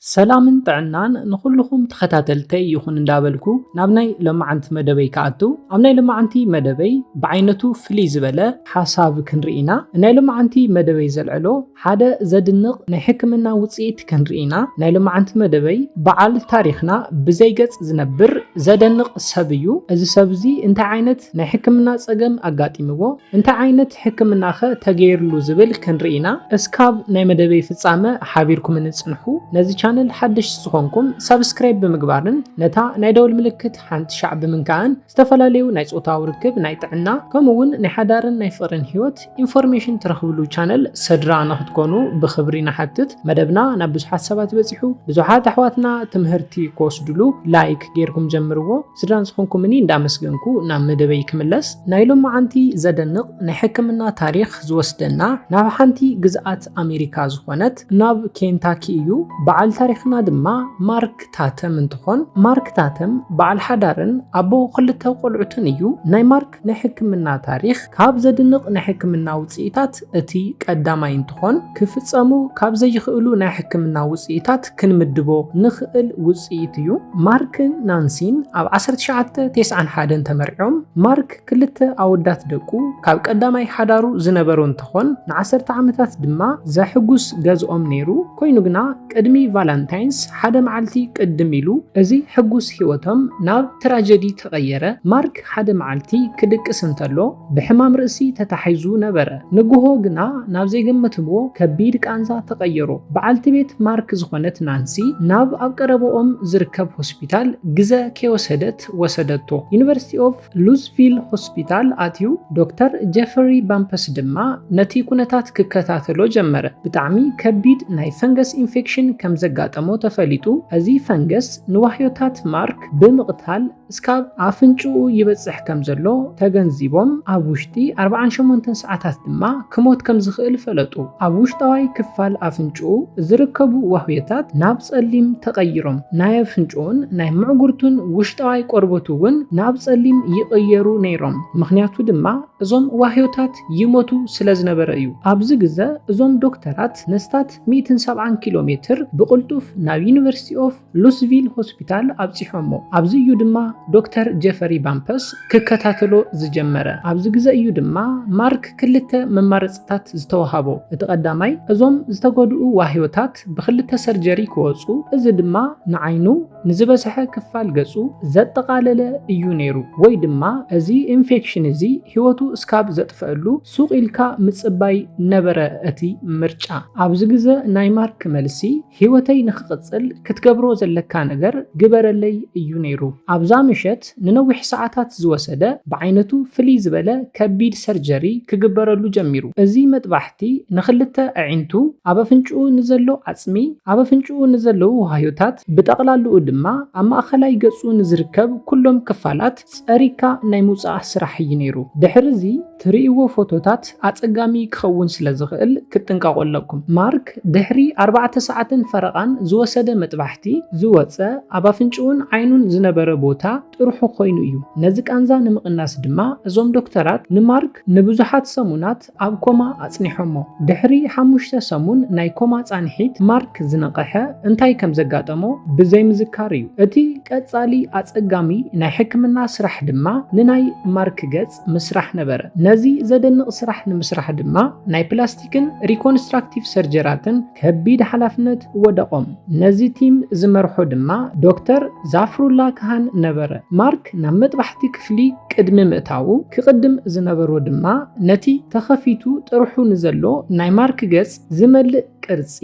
ሰላምን ጥዕናን ንኹልኹም ተኸታተልተይ ይኹን እንዳበልኩ ናብ ናይ ሎማዓንቲ መደበይ ክኣቱ። ኣብ ናይ ሎማዓንቲ መደበይ ብዓይነቱ ፍልይ ዝበለ ሓሳብ ክንርኢ ኢና። ናይ ሎማዓንቲ መደበይ ዘልዕሎ ሓደ ዘድንቕ ናይ ሕክምና ውፅኢት ክንርኢ ኢና። ናይ ሎማዓንቲ መደበይ በዓል ታሪኽና ብዘይ ገጽ ዝነብር ዘደንቕ ሰብ እዩ። እዚ ሰብ እዚ እንታይ ዓይነት ናይ ሕክምና ጸገም ኣጋጢምዎ፣ እንታይ ዓይነት ሕክምናኸ ተገይርሉ ዝብል ክንርኢ ኢና። እስካብ ናይ መደበይ ፍጻመ ሓቢርኩምኒ ጽንሑ። ነዚ ቻነል ሓደሽቲ ዝኾንኩም ሳብስክራይብ ብምግባርን ነታ ናይ ደወል ምልክት ሓንቲ ሻዕ ብምንካእን ዝተፈላለዩ ናይ ጾታዊ ርክብ፣ ናይ ጥዕና፣ ከምኡ እውን ናይ ሓዳርን ናይ ፍቕርን ህይወት ኢንፎርሜሽን ትረኽብሉ ቻነል ስድራ ንኽትኮኑ ብኽብሪ ንሓትት። መደብና ናብ ብዙሓት ሰባት በጺሑ፣ ብዙሓት ኣሕዋትና ትምህርቲ ክወስድሉ ላይክ ጌርኩም ጀምርዎ። ስድራ ንስኹንኩምኒ እንዳመስገንኩ ናብ መደበይ ክምለስ። ናይ ሎማዓንቲ ዘደንቕ ናይ ሕክምና ታሪኽ ዝወስደና ናብ ሓንቲ ግዝኣት ኣሜሪካ ዝኾነት ናብ ኬንታኪ እዩ። በዓል ታሪኽና ድማ ማርክ ታተም እንትኾን፣ ማርክ ታተም በዓል ሓዳርን ኣቦ ክልተ ቆልዑትን እዩ። ናይ ማርክ ናይ ሕክምና ታሪኽ ካብ ዘድንቕ ናይ ሕክምና ውፅኢታት እቲ ቀዳማይ እንትኾን፣ ክፍጸሙ ካብ ዘይኽእሉ ናይ ሕክምና ውፅኢታት ክንምድቦ ንኽእል ውፅኢት እዩ። ማርክን ናንሲን ኣብ ዓሰርተ ትሽዓተ ተስዓን ሓደን ተመርዕዮም። ማርክ ክልተ ኣወዳት ደቁ ካብ ቀዳማይ ሓዳሩ ዝነበሮ እንትኾን፣ ንዓሰርተ ዓመታት ድማ ዘሕጉስ ገዝኦም ነይሩ። ኮይኑ ግና ቅድሚ ቫላንታይንስ ሓደ መዓልቲ ቅድም ኢሉ፣ እዚ ሕጉስ ህይወቶም ናብ ትራጀዲ ተቐየረ። ማርክ ሓደ መዓልቲ ክድቅስ እንተሎ ብሕማም ርእሲ ተታሒዙ ነበረ። ንግሆ ግና ናብ ዘይገመትዎ ከቢድ ቃንዛ ተቐየሮ። በዓልቲ ቤት ማርክ ዝኾነት ናንሲ ናብ ኣብ ቀረባኦም ዝርከብ ሆስፒታል ግዘ ከይወሰደት ወሰደቶ። ዩኒቨርሲቲ ኦፍ ሉዝቪል ሆስፒታል ኣትዩ። ዶክተር ጀፈሪ ባምፐስ ድማ ነቲ ኩነታት ክከታተሎ ጀመረ። ብጣዕሚ ከቢድ ናይ ፈንገስ ኢንፌክሽን ከም ዘጋጠሞ ተፈሊጡ። እዚ ፈንገስ ንዋህዮታት ማርክ ብምቕታል እስካብ ኣፍንጭኡ ይበጽሕ ከም ዘሎ ተገንዚቦም፣ ኣብ ውሽጢ ኣርብዓን ሸሞንተን ሰዓታት ድማ ክሞት ከም ዝኽእል ፈለጡ። ኣብ ውሽጣዋይ ክፋል ኣፍንጭኡ ዝርከቡ ዋህዮታት ናብ ጸሊም ተቐይሮም፣ ናይ ኣፍንጭኡን ናይ ምዕጉርቱን ውሽጣዋይ ቆርበቱ እውን ናብ ጸሊም ይቕየሩ ነይሮም። ምኽንያቱ ድማ እዞም ዋህዮታት ይሞቱ ስለ ዝነበረ እዩ። ኣብዚ ግዘ እዞም ዶክተራት ነስታት ሚእትን ሰብዓን ኪሎ ሜትር ብቕልጡፍ ናብ ዩኒቨርሲቲ ኦፍ ሉስቪል ሆስፒታል ኣብጺሖሞ። ኣብዚ እዩ ድማ ዶክተር ጀፈሪ ባምፐስ ክከታተሎ ዝጀመረ። ኣብዚ ግዘ እዩ ድማ ማርክ ክልተ መማረፅታት ዝተወሃቦ። እቲ ቀዳማይ እዞም ዝተጎድኡ ዋህዮታት ብክልተ ሰርጀሪ ክወፁ፣ እዚ ድማ ንዓይኑ ንዝበዝሐ ክፋል ገጹ ዘጠቓለለ እዩ ነይሩ፣ ወይ ድማ እዚ ኢንፌክሽን እዚ ህይወቱ እስካብ ዘጥፍአሉ ሱቕ ኢልካ ምጽባይ ነበረ እቲ ምርጫ። ኣብዚ ግዘ ናይ ማርክ መልሲ፣ ህይወተይ ንኽቕጽል ክትገብሮ ዘለካ ነገር ግበረለይ እዩ ነይሩ። ኣብዛ ምሸት ንነዊሕ ሰዓታት ዝወሰደ ብዓይነቱ ፍልይ ዝበለ ከቢድ ሰርጀሪ ክግበረሉ ጀሚሩ። እዚ መጥባሕቲ ንኽልተ ኣዒንቱ፣ ኣብ ኣፍንጭኡ ንዘሎ ዓጽሚ፣ ኣብ ኣፍንጭኡ ንዘለዉ ዋህዮታት፣ ብጠቕላልኡ ድማ ኣብ ማእኸላይ ገጹ ንዝርከብ ኩሎም ክፋላት ጸሪግካ ናይ ምውጻእ ስራሕ እዩ ነይሩ። ድሕሪ እዚ ትርእይዎ ፎቶታት ኣጸጋሚ ክኸውን ስለ ዝኽእል ክትጥንቀቑ ኣለኩም። ማርክ ድሕሪ ኣርባዕተ ሰዓትን ፈረቓን ዝወሰደ መጥባሕቲ ዝወጸ ኣብ ኣፍንጭኡን ዓይኑን ዝነበረ ቦታ ጥርሑ ኮይኑ እዩ። ነዚ ቃንዛ ንምቕናስ ድማ እዞም ዶክተራት ንማርክ ንብዙሓት ሰሙናት ኣብ ኮማ ኣጽኒሖሞ። ድሕሪ ሓሙሽተ ሰሙን ናይ ኮማ ጻንሒት ማርክ ዝነቕሐ እንታይ ከም ዘጋጠሞ ብዘይ ምዝካር እዩ። እቲ ቀጻሊ ኣጸጋሚ ናይ ሕክምና ስራሕ ድማ ንናይ ማርክ ገጽ ምስራሕ ነበረ። ነዚ ዘደንቕ ስራሕ ንምስራሕ ድማ ናይ ፕላስቲክን ሪኮንስትራክቲቭ ሰርጀራትን ከቢድ ሓላፍነት ወደቖም። ነዚ ቲም ዝመርሖ ድማ ዶክተር ዛፍሩላ ካሃን ነበረ። ማርክ ናብ መጥባሕቲ ክፍሊ ቅድሚ ምእታዉ፣ ክቕድም ዝነበሮ ድማ ነቲ ተኸፊቱ ጥርሑ ንዘሎ ናይ ማርክ ገጽ ዝመልእ ቅርጺ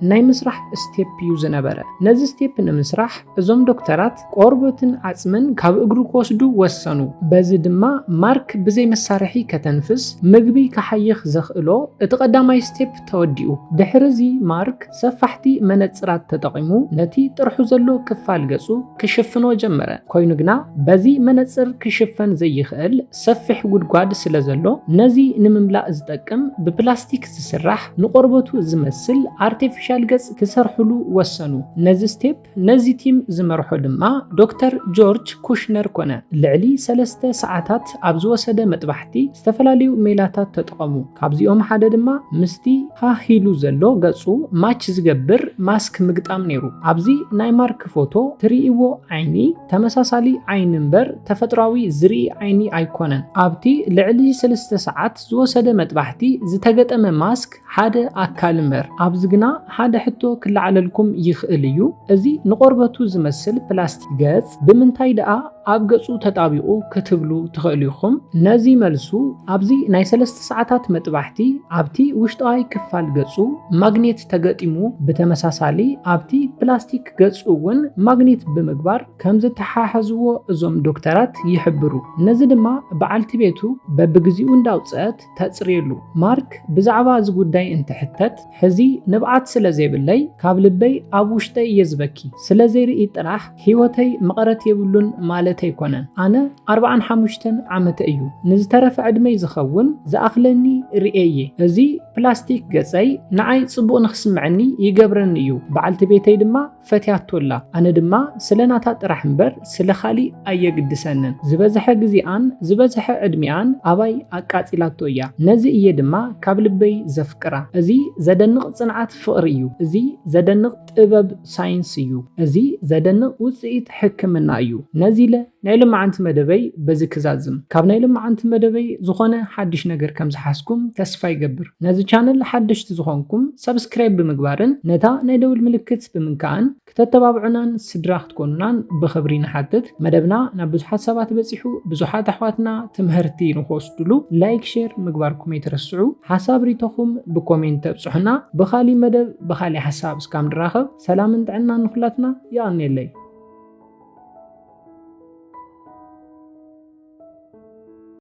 ናይ ምስራሕ ስቴፕ እዩ ዝነበረ። ነዚ ስቴፕ ንምስራሕ እዞም ዶክተራት ቆርበትን ዓጽምን ካብ እግሩ ክወስዱ ወሰኑ። በዚ ድማ ማርክ ብዘይ መሳርሒ ከተንፍስ፣ ምግቢ ክሓይኽ ዘኽእሎ እቲ ቀዳማይ ስቴፕ ተወዲኡ። ድሕሪ እዚ ማርክ ሰፋሕቲ መነጽራት ተጠቒሙ ነቲ ጥርሑ ዘሎ ክፋል ገጹ ክሽፍኖ ጀመረ። ኮይኑ ግና በዚ መነጽር ክሽፈን ዘይኽእል ሰፊሕ ጉድጓድ ስለ ዘሎ፣ ነዚ ንምምላእ ዝጠቅም ብፕላስቲክ ዝስራሕ ንቆርበቱ ዝመስል ኣርቲፊሻል ገጽ ክሰርሕሉ ወሰኑ። ነዚ ስቴፕ፣ ነዚ ቲም ዝመርሖ ድማ ዶክተር ጆርጅ ኩሽነር ኮነ። ልዕሊ ሰለስተ ሰዓታት ኣብ ዝወሰደ መጥባሕቲ ዝተፈላለዩ ሜላታት ተጠቐሙ። ካብዚኦም ሓደ ድማ ምስቲ ሃህ ኢሉ ዘሎ ገጹ ማች ዝገብር ማስክ ምግጣም ነይሩ። ኣብዚ ናይ ማርክ ፎቶ ትርእይዎ ዓይኒ ተመሳሳሊ ዓይኒ እምበር ተፈጥሯዊ ዝርኢ ዓይኒ ኣይኮነን። ኣብቲ ልዕሊ ሰለስተ ሰዓት ዝወሰደ መጥባሕቲ ዝተገጠመ ማስክ ሓደ ኣካል እምበር። ኣብዚ ግና ሓደ ሕቶ ክለዓለልኩም ይኽእል እዩ። እዚ ንቆርበቱ ዝመስል ፕላስቲክ ገጽ ብምንታይ ደኣ ኣብ ገጹ ተጣቢቑ ክትብሉ ትኽእሉ ኢኹም። ነዚ መልሱ ኣብዚ ናይ ሰለስተ ሰዓታት መጥባሕቲ ኣብቲ ውሽጣዊ ክፋል ገጹ ማግኔት ተገጢሙ፣ ብተመሳሳሊ ኣብቲ ፕላስቲክ ገጹ እውን ማግኔት ብምግባር ከም ዝተሓሓዝዎ እዞም ዶክተራት ይሕብሩ። ነዚ ድማ በዓልቲ ቤቱ በብግዚኡ እንዳውፅአት ተፅርየሉ። ማርክ ብዛዕባ እዚ ጉዳይ እንትሕተት፣ ሕዚ ንብዓት ስለ ዘይብለይ ካብ ልበይ ኣብ ውሽጠይ እየ ዝበኪ። ስለ ዘይርኢ ጥራሕ ህይወተይ መቐረት የብሉን ማለት ኣይኮነን። ኣነ ኣርብዓን ሓሙሽተን ዓመተ እዩ። ንዝተረፈ ዕድመይ ዝኸውን ዝኣኽለኒ ርእየ እየ። እዚ ፕላስቲክ ገጸይ ንዓይ ጽቡቕ ንኽስምዐኒ ይገብረኒ እዩ። በዓልቲ ቤተይ ድማ ፈትያቶ ኣላ። ኣነ ድማ ስለ ናታ ጥራሕ እምበር ስለ ኻሊእ ኣየግድሰንን። ዝበዝሐ ግዜኣን ዝበዝሐ ዕድሚኣን ኣባይ ኣቃጺላቶ እያ። ነዚ እየ ድማ ካብ ልበይ ዘፍቅራ። እዚ ዘደንቕ ጽንዓት ፍቕሪ እዩ። እዚ ዘደንቕ ጥበብ ሳይንስ እዩ። እዚ ዘደንቕ ውጽኢት ሕክምና እዩ። ነዚ ኢለ ናይ ሎማዓንቲ መደበይ በዚ ክዛዝም። ካብ ናይ ሎማዓንቲ መደበይ ዝኾነ ሓድሽ ነገር ከም ዝሓዝኩም ተስፋ ይገብር። ነዚ ቻነል ሓደሽቲ ዝኾንኩም ሰብስክራይብ ብምግባርን ነታ ናይ ደውል ምልክት ብምንካእን ክተተባብዑናን ስድራ ክትኮኑናን ብኽብሪ ንሓትት። መደብና ናብ ብዙሓት ሰባት በጺሑ፣ ብዙሓት ኣሕዋትና ትምህርቲ ንክወስድሉ ላይክ፣ ሼር ምግባርኩም ኣይትረስዑ። ሓሳብ ሪቶኹም ብኮሜንት ተብጽሑና። ብኻሊ መደብ ብኻሊ ሓሳብ እስካብ ንራኸብ ሰላምን ጥዕናን ንኹላትና። የቐንየለይ።